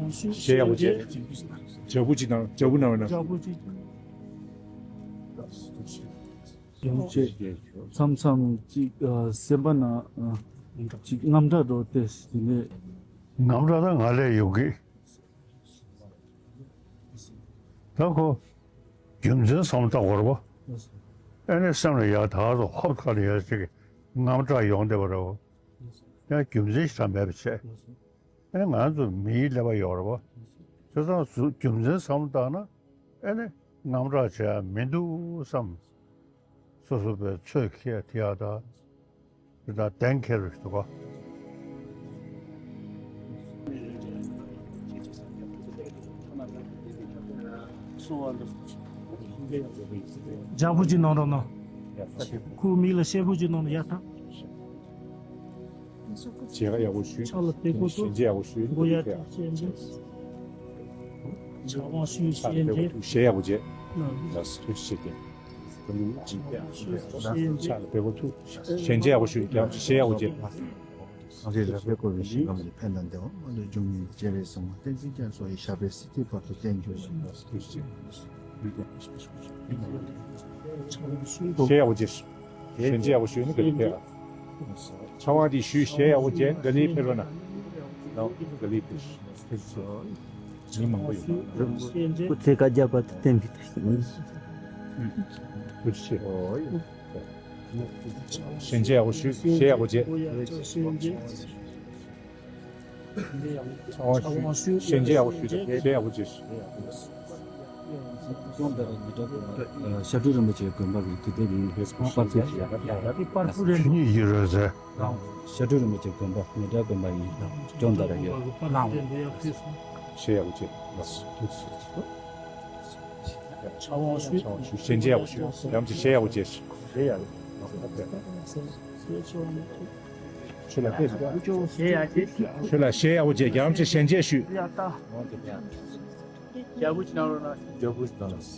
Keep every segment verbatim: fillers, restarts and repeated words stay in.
དབང་ཞུས། གཞས་ཡག་པོ་བྱས། ལྗགས་ཕུར་ཅིག་གནང་། ལྗགས་ཕུར་གནང་བས་ན། ལྗགས་ཕུར་ཅིག་ཡོང་བྱས། མཚམས་མཚམས་ཅིག་ཨ་སེམས་པ་ན་ཨ་ཅིག་དངངས་སྐྲག་འགྲོ་སྟེ། དེ་ནས་དངངས་སྐྲག་ད་ང་ལས་ཡོང་གི། ད་ཁོ་རྒྱུ་མཚན་བསམ་བློ་བཏང་དགོས་རེད་པ། ཨེ་ནས་སེམས་ལ་ཡག་ད་ག་སོ་ཧོབ་ཁ་ལ་ཡག་ཅིག་དངངས་སྐྲག་ཡོང་བསྡད་པ་རེད་པ། ཡང་རྒྱུ་མཚན་ཞིག་ད་མེད་པ་བྱས། ཨེ་ནས་ང་ཚོ་མིའི་ཀླད་པ་ཡོད་རེད་པ། བྱས་ཙང་རྒྱུ་མཚན་བསམ་བློ་བཏང་ན་ཨེ་ནས་དངངས་སྐྲག་བྱས་ཡ་མི་འདུག་བསམ། སོ་སོ་པའི་ཚོད་ཁེ་ཐི་ཡ་ད། དེ་དང་གཏན་འཁེལ་རུ་འདུག་ག། ལྗགས་ཕུར་ཅིག་གནང་རོགས་གནང་། ཁོའི་མིག་ལ་ཤེལ་ཕུར་ཅིག་གནང་ན་ཡག་ཐག། མཇལ་ཁ་ཡག་པོ་ཞུས། ཕྱག་ལ་དཔེ་ཁོ་ཐུག་ཞལ་མཇལ་ཡག་པོ་ཞུས། མགོ་ཡར་བཀྱག་ཞལ་མཇལ། ཕྱག་དབང་ཞུས། ཕྱག་ལ་ཞལ་མཇལ། དཔེ་ཁོ་ཐུག་ཞལ་ཡག་པོ་མཇལ། ལགས་སོ། ཐུགས་རྗེ་ཆེ། ཕྱག་དབང་ཞུས། ཞལ་མཇལ། ཕྱག་ལ་དཔེ་ཁོ་ཐུག་ཞལ་མཇལ་ཡག་པོ་ཞུས། རྒྱལ་བ་རིན་པོ་ཆེ་ཞལ་ཡག་པོ་མཇལ། གངས་རིའི་ར་ཕའི་བསྐོར་བའི་ཞིང་ཁམས་ཀྱི་ཕན་དང་བདེ་བ་མ་ལུས་འབྱུང་ནི་སྤྱན་རས་གཟིགས་དབང་བསྟན་འཛིན་རྒྱ་མཚོ་ཡི་ཞབས་པད་སྲིད་མཐའི་བར་དུ་བརྟན་གྱུར་ཅིག། ཞལ་ཡག་པོ་མཇལ། ཞལ་མཇལ་ཡག་པོ་ཞུས་ནས་ག་ལེར་ཕེབས། ཕྱག་དབང་དེ་ཞུས། ཞལ་ཡག་པོ་མཇལ། ག་ལེར་ཕེབས་རོགས་གནང་། ལགས་སོ། ག་ལེར་ཕེབས། མི་མང་པོ་ཡོད་མ་རེད། སྐུ་ཚེ་བསྐལ་བརྒྱ་བར་དུ་བརྟན་པའི་བདེ་སྐྱིད། ཐུགས་རྗེ་ཆེ། ཞལ་མཇལ་ཡག་པོ་ཞུས། ཞལ་ཡག་པོ་མཇལ། ཕྱག་དབང་ཞུས། ཞལ་མཇལ་ཡག་པོ་ཞུས། ཞལ་ཡག་པོ་མཇལ། སྐྱོང་ད་ར་ཉི་གྲགས་དགོན་པ། ཨ་ཤར་སྤྲུལ་རིན་པོ་ཆེའི་དགོན་པ་གི་དུས་དེབ་ཡིན། པར་ཕུབ་ཀྱི་ཡ་ཡ་ཡ། དེ་པར་ཕུབ་རེད། ཆོས་ཉིད་ཡིན་རོལ་ཟེར། ཤར་སྤྲུལ་རིན་པོ་ཆེའི་དགོན་པ་ཉི་གྲགས་དགོན་པ་ཡིན། སྐྱོང་ད་ར་ཡོད། ཞལ་ཡག་པོ་མཇལ། ཕྱག་དབང་ཞུས། ཞལ་མཇལ་ཡག་པོ་ཞུས། ཡང་ཅིག་ཞལ་ཡག་པོ་མཇལ། ཞལ་ཡག་པོ། ཁྱོད་ལ་ཞལ་ཡག་པོ་མཇལ། ཡང་ཅིག་ཞལ་མཇལ་ཞུས། ཡག་པོ་ཞིག་གནང་རོགས་གནང་། ཡག་པོ་ཞིག་གནང་རོགས་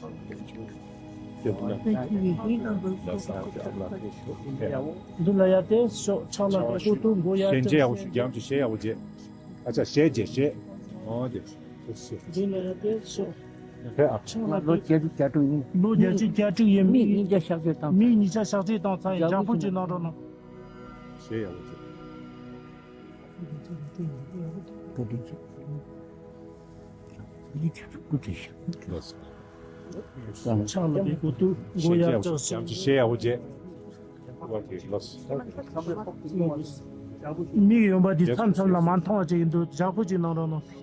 གནང་། འདི་ལ་ཡར་བལྟས་ཤོག་ཕྱག་ལ་སྐོར་ཐུག་མགོ་ཡར་བཀྱག་ཞལ་མཇལ་ཡག་པོ་ཞུ། ཡང་ཅིག་ཞལ་མཇལ་ཞུ། ཨ་ཅག་ཞལ་མཇལ་ཞལ། འོ་དེ། འདི་ལ་ཡར་བལྟས་ཤོག་ཕེབས་ཨ། ཕྱག་ལ་ལོ་བརྒྱད་ཅུ་གྱ་དྲུག་ཡིན། ལོ་བརྒྱད་ཅུ་གྱ་དྲུག་ཡིན། མིག་གཉིས་ཆ་གཤག་བཅོས་བཏང་། མིག་གཉིས་ཆ་གཤག་བཅོས་བཏང་ཚར་ཡིན། ཡག་པོ་ཞིག་གནང་རོགས་གནང་། ཞལ་ཡག་པོ་མཇལ། ཕྱག་ལ་དཔེ་ཁོ་ཐུག་མགོ་ཡར་བཀྱག་ཞལ་མཇལ་ཞལ་ཡག་པོ་མཇལ། མིག་ཡོན་པ་འདི་མཚམས་མཚམས་ལ་མ་མཐོང་བ་ཅིག་ཡིན་འདུག་ཡག་པོ་ཅིག་གནང་རོགས་གནང་།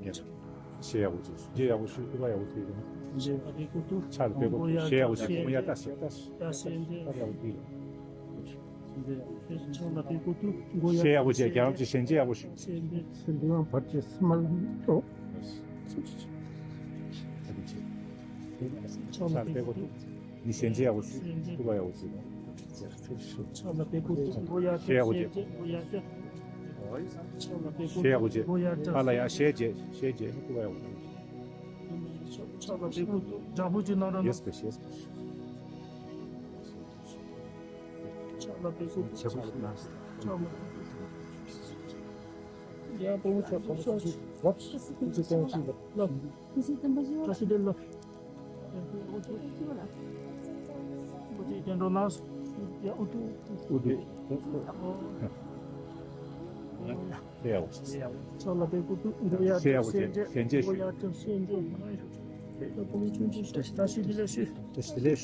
ཉན། ཞེས་ཡག་པོ་བྱས། ཞེས་ཡག་པོ་ཞུ། སྐུ་པར་ཡག་པོ་བྱས། ཕྱག་ལ་པད་ཁུ་ཏུ། ཕྱག་ལ་པད་ཁུ་ཏུ། ཞེས་ཡག་པོ་བྱས། ཁོང་ཡར་ལྟ། ཞེས་ལྟ། ཞེས་ཡག་པོ་བྱས། ཕྱག་ལ་པད་ཁུ་ཏུ། མགོ་ཡར། ཞེས་ཡག་པོ་བྱས། རྒྱལ་རབས་ཀྱི་ཞལ་མཇལ་ཡག་པོ་ཞུ། ཞལ་མཇལ། སེམས་དེའང་བར་གྱི་སེམས་མ་ལ་ཏོ། ཕྱག་ལ་པད་ཁུ་ཏུ། ནི་ཞལ་མཇལ་ཡག་པོ་ཞུ། སྐུ་པར་ཡག་པོ་བྱས། ཕྱག་ལ་པད་ཁུ་ཏུ། མགོ་ཡར། ཞེས་ཡག་པོ་བྱས། མགོ་ཡར། ཕྱག་ལ་པད་ཁུ་ཏུ། ཞེས་ཡག་པོ་བྱས། མགོ་ཡར། ཕར་ལ་ཡར། ཞལ་མཇལ། ཞལ་མཇལ། སྐུ་པར་ཡག་པོ་བྱས། ཕྱག་ལ་པད་ཁུ་ཏུ། དྲག་པོ་ཅིག་གནང་རོགས། ཡེས་པེ། ཡེས་པེ། ཕྱག་ལ་པད་ཁུ་ཏུ། ཕྱག་ལ། ཡ་པོ་ཆ་པོ་ཆ། ལགས། བཀྲ་ཤིས་བདེ་ལེགས། ཨུ་ཏུ་སྐྱེ་འགྲོ་ན། ཡ་ཨུ་ཏུ། ཨུ་ཏུ། ཕྱག་ལ་པད་ཁུ་ཏུ། མགོ་ཡར། ཞེས་ཡག་པོ་བྱས། ཞལ་མཇལ་ཞུ། མགོ་ཡར། ཞལ་མཇལ། བཀྲ་ཤིས་བདེ་ལེགས་ཞུ། བཀྲ་ཤིས་བདེ་ལེགས་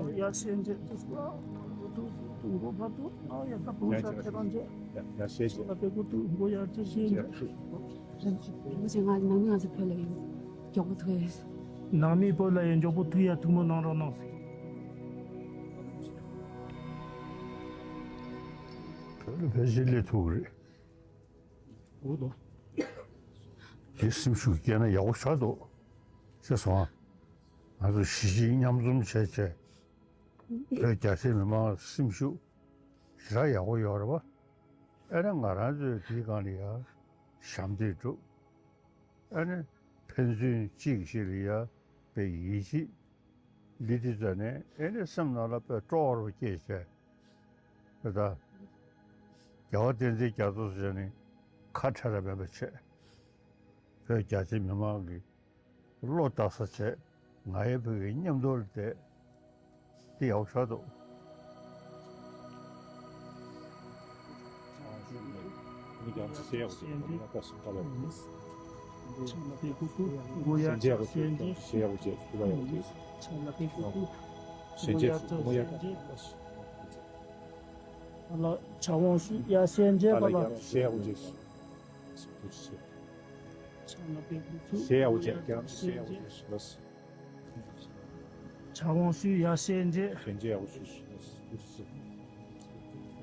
ཞུ། ཡ་ཞལ་མཇལ། ཨུ་ཏུ་ཨུ་ཏུ། མགོ་བར་དུ། ཨ་ཡ་ད་བུ་ཤ་ཁྱེད་རང་མཇལ། ཡ་ཡ་ཞལ་མཇལ། ཕྱག་ལ་པད་ཁུ་ཏུ། མགོ་ཡར། ཞལ་མཇལ། རིན་པོ་ཆེ། ང་ནང་མི་ང་ཚོ་བོད་ལ་ཡོད། མགྱོགས་པོ་ཐུག་ཡ། ནང་མི་བོད་ལ་ཡོད། མགྱོགས་པོ་ཐུག་ཡ་ཐུགས་སྨོན་གནང་རོགས་གནང་ཟེར། བོད་ལ་ཕལ་ཆེར་སླེབས་ཐུབ་ཀྱི་རེད། འོ་དོ། དེ་སེམས་ཤུགས་སྐྱེས་ན་ཡག་པོ་ཆགས་འདུག་ཅེས་གསུངས། ང་ཚོ་གཞིས་བྱེས་མཉམ་འཛོམས་བྱས་བྱས། བོད་རྒྱ་ཆེ་མི་མང་སེམས་ཤུགས་ཞེ་དྲག་ཡག་པོ་ཡོད་རེད་པ། ཨ་ནི་ང་རང་ཚོའི་དེའི་སྒང་ལ་ཡ་ཞབས་འདེགས་སྒྲུབ། ཨ་ནི་ཕན་ཚུན་གཅིག་གིས་གཅིག་ལ་ཡ་དཔེ་ཡིད་ཆེས། འདི་དེ་ཚོ་ནི་ཨེ་ནི་སེམས་ནང་ལ་དཔེ་སྤྲོ་བ་རུ་སྐྱེས་བྱས། དེ་ལྟར་རྒྱལ་བ་བསྟན་འཛིན་རྒྱ་མཚོ་ཟེར་ནི་ཁ་ཁྲལ་ར་མེད་པ་བྱས། བོད་རྒྱ་ཆེ་མི་མང་གི་བློ་ལྟ་ས་བྱས། ང་ཡི་བོད་ཀྱི་མཉམ་དུ་ལ་བསྡད། དེ་ཡག་ཤོས་འདུག་ཕྱག་ལ་པད་ཁུ་ཏུ། མགོ་ཡར། ཞལ་མཇལ། ཞལ་མཇལ། ཕྱག་ལ་པད་ཁུ་ཏུ། ཞལ་མཇལ། མགོ་ཡར། ཕྱག་དབང་ཞུ། ཡ་ཞལ་མཇལ། ཕར་ལ་ཡར། ཞལ་མཇལ། ཕྱག་ལ་པད་ཁུ་ཏུ། ཞལ་མཇལ། ཕྱག་དབང་ཞུ། ཡ་ཞལ་མཇལ། ཞལ་མཇལ། ཡག་པོ་ཞུ།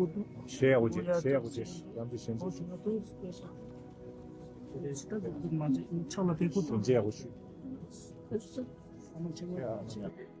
ཀོ་དུ། ཞེས་ཡག་པོ་བྱེད། ཞེས་ཡག་པོ་བྱེད། ཡང་དུ་ཞེན་ཆེ། ཞེས་ཡག་པོ་ཞུ།